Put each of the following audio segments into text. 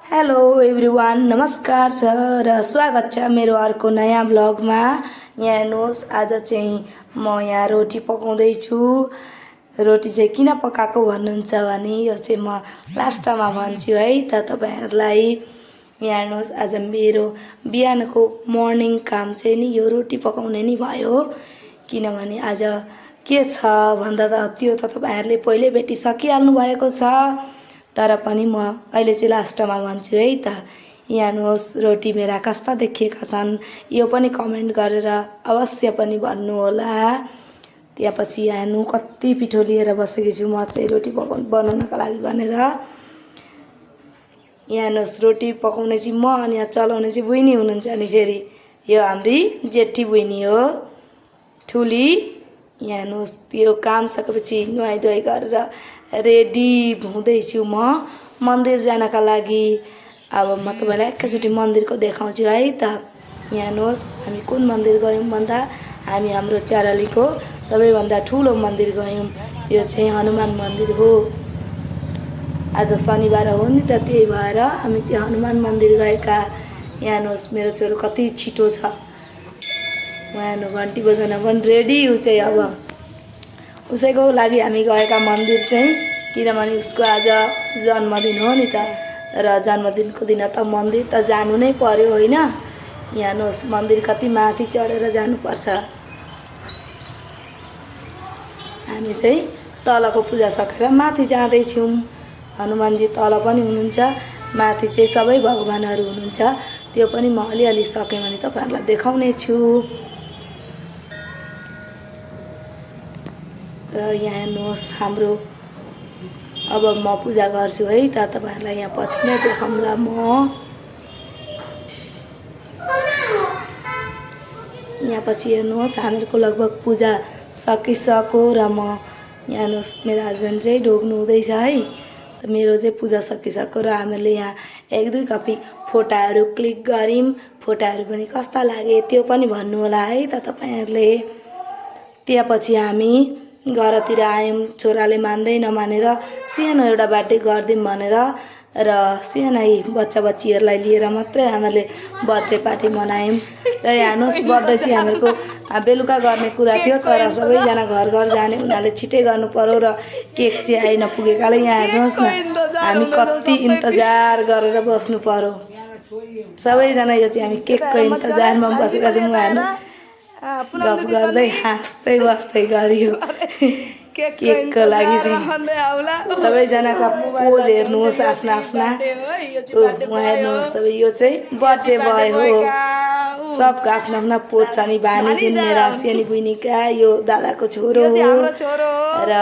Hello everyone, नमस्कार छ र स्वागत छ मेरो अर्को नयाँ ब्लगमा। यहाँ हेर्नुहोस्, आज चाहिँ म यहाँ रोटी पकाउँदैछु। रोटी चाहिँ किन पकाएको भन्नुहुन्छ भने यो चाहिँ म लास्टमा भन्छु है त तपाईहरुलाई। यहाँ हेर्नुहोस्, आज मेरो बिहानको मर्निङ काम चाहिँ नि यो रोटी पकाउने नि भयो। किनभने आज के छ भन्दा त त्यो त तपाईहरुले पहिले भेटिसकिहाल्नु भएको छ, तर पनि म अहिले चाहिँ लास्टमा भन्छु है त। यहाँ हेर्नुहोस्, रोटी मेरा कस्ता देखिएका छन् यो पनि कमेन्ट गरेर अवश्य पनि भन्नु होला। त्यसपछि यहाँ हेर्नु कति पिठो लिएर बसेकी छु म चाहिँ रोटी बनाउनका लागि भनेर। यहाँ हेर्नुहोस्, रोटी पकाउने चाहिँ म अनि यहाँ चलाउने चाहिँ बुइनी हुनुहुन्छ। अनि फेरि यो हाम्री जेठी बुइनी हो, ठुली। यहाँ हेर्नुहोस्, त्यो काम सकेपछि नुहाई धुवाई गरेर रेडी हुँदैछु म मन्दिर जानका लागि। अब म तपाईलाई एकैचोटि मन्दिरको देखाउँछु है त। यहाँ हेर्नुहोस्, हामी कुन मन्दिर गयौँ भन्दा हामी हाम्रो चारलीको सबैभन्दा ठुलो मन्दिर गयौँ। यो चाहिँ हनुमान मन्दिर हो। आज शनिबार हो नि त, त्यही भएर हामी चाहिँ हनुमान मन्दिर गएका। यहाँ हेर्नुहोस्, मेरो छोरो कति छिटो छ। उहाँ हेर्नु घन्टी बजाउन पनि रेडी उ चाहिँ। अब उसैको लागि हामी गएका मन्दिर चाहिँ, किनभने उसको आज जन्मदिन हो नि त। र जन्मदिनको दिन त मन्दिर त जानु नै पर्यो होइन। यहाँ हेर्नुहोस्, मन्दिर कति माथि चढेर जानुपर्छ। हामी चाहिँ तलको पूजा सकेर माथि जाँदैछौँ। हनुमानजी तल पनि हुनुहुन्छ, माथि चाहिँ सबै भगवानहरू हुनुहुन्छ। त्यो पनि म अलिअलि सकेँ भने तपाईहरुलाई देखाउने छु। र यहाँ हेर्नुहोस्, हाम्रो अब म पूजा गर्छु है त, तपाईहरुलाई यहाँ पछि नै देखाउँला म। यहाँ पछि हेर्नुहोस्, हामीहरूको लगभग पूजा सकिसक्यो र म यहाँ हेर्नुहोस्, मेरो हस्बेन्ड चाहिँ ढोग्नु हुँदैछ है। त मेरो चाहिँ पूजा सकिसक्यो र हामीले यहाँ एक दुई कपी फोटाहरू क्लिक गऱ्यौँ। फोटाहरू पनि कस्ता लागे त्यो पनि भन्नु होला है त तपाईहरुले। त्यसपछि हामी घरतिर आयौँ। छोराले मान्दै नमानेर सानो एउटा बर्थडे गरिदिउँ भनेर र सानै बच्चा बच्चीहरूलाई लिएर मात्रै हामीले बर्थडे पार्टी मनायौँ। र यहाँ हेर्नुहोस्, बर्थडे चाहिँ हामीहरूको बेलुका गर्ने कुरा थियो, तर सबैजना घर घर जाने उनीहरूले छिटै गर्नु पर्यो र केक चाहिँ आइ नपुगेकाले यहाँ हेर्नुहोस् न, हामी कति इन्तजार गरेर बस्नु पर्यो। सबैजना यो चाहिँ हामी केकको इन्तजारमा बसेका छौँ। हेर्नु गफ गर्दै हाँस्दै बस्दै गरियो केकको लागि चाहिँ। सबैजनाका पोज हेर्नुहोस् आफ्ना आफ्ना। उहाँ हेर्नुहोस्, सबै यो चाहिँ बर्थडे बोय हो। सबको आफ्ना आफ्ना पोज छ नि। भानी जुन मेरा सानी बहिनीका, यो दादाको छोरो हो। र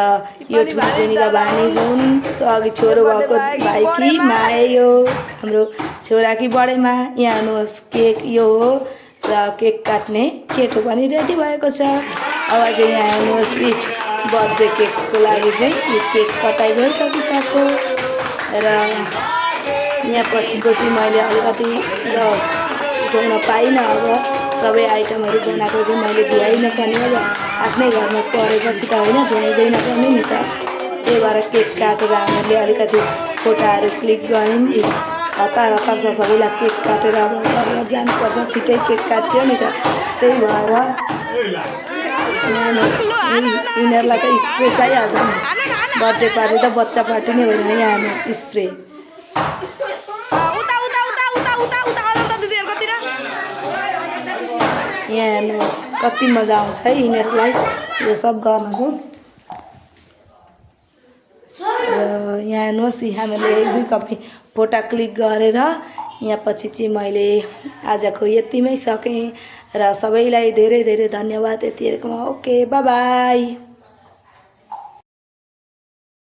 यो ठुलो बहिनीका भानी जुन, अघि छोरो भएको भाइकी माए यो हाम्रो छोराकी बडेमा। यहाँ हेर्नुहोस्, केक यो हो र केक काट्ने केटो पनि रेडी भएको छ। अब चाहिँ यहाँ हेर्नुहोस्, बर्थडे केकको लागि चाहिँ यो केक कटाइ गरिसकिसक्यो। र यहाँ पछिको चाहिँ मैले अलिकति उठाउन पाइनँ। अब सबै आइटमहरू बनाएको चाहिँ मैले भ्याइनँ पनि। अब आफ्नै घरमा परेपछि त होइन, भ्याइँदैन पनि नि त। त्यही भएर केक काटेर हामीले अलिकति फोटाहरू क्लिक गऱ्यौँ। हतार हतार छ सबैलाई केक काटेर अब घर जानुपर्छ, छिटै केक काट्यो नि त। त्यही भएर यिनीहरूलाई त स्प्रे चाहिहाल्छ नि। बर्थडे पार्टी त बच्चा पार्टी नै होइन। यहाँ हेर्नुहोस्, स्प्रे। यहाँ हेर्नुहोस्, कति मजा आउँछ है यिनीहरूलाई यो सब गर्नको। र यहाँ हेर्नुहोस्, हामीले एक दुई कपी फोटा क्लिक गरेर यहाँ पछि चाहिँ मैले आजको यतिमै सकेँ। र सबैलाई धेरै धेरै धन्यवाद। यतिहरूकोमा ओके, बाई बाई।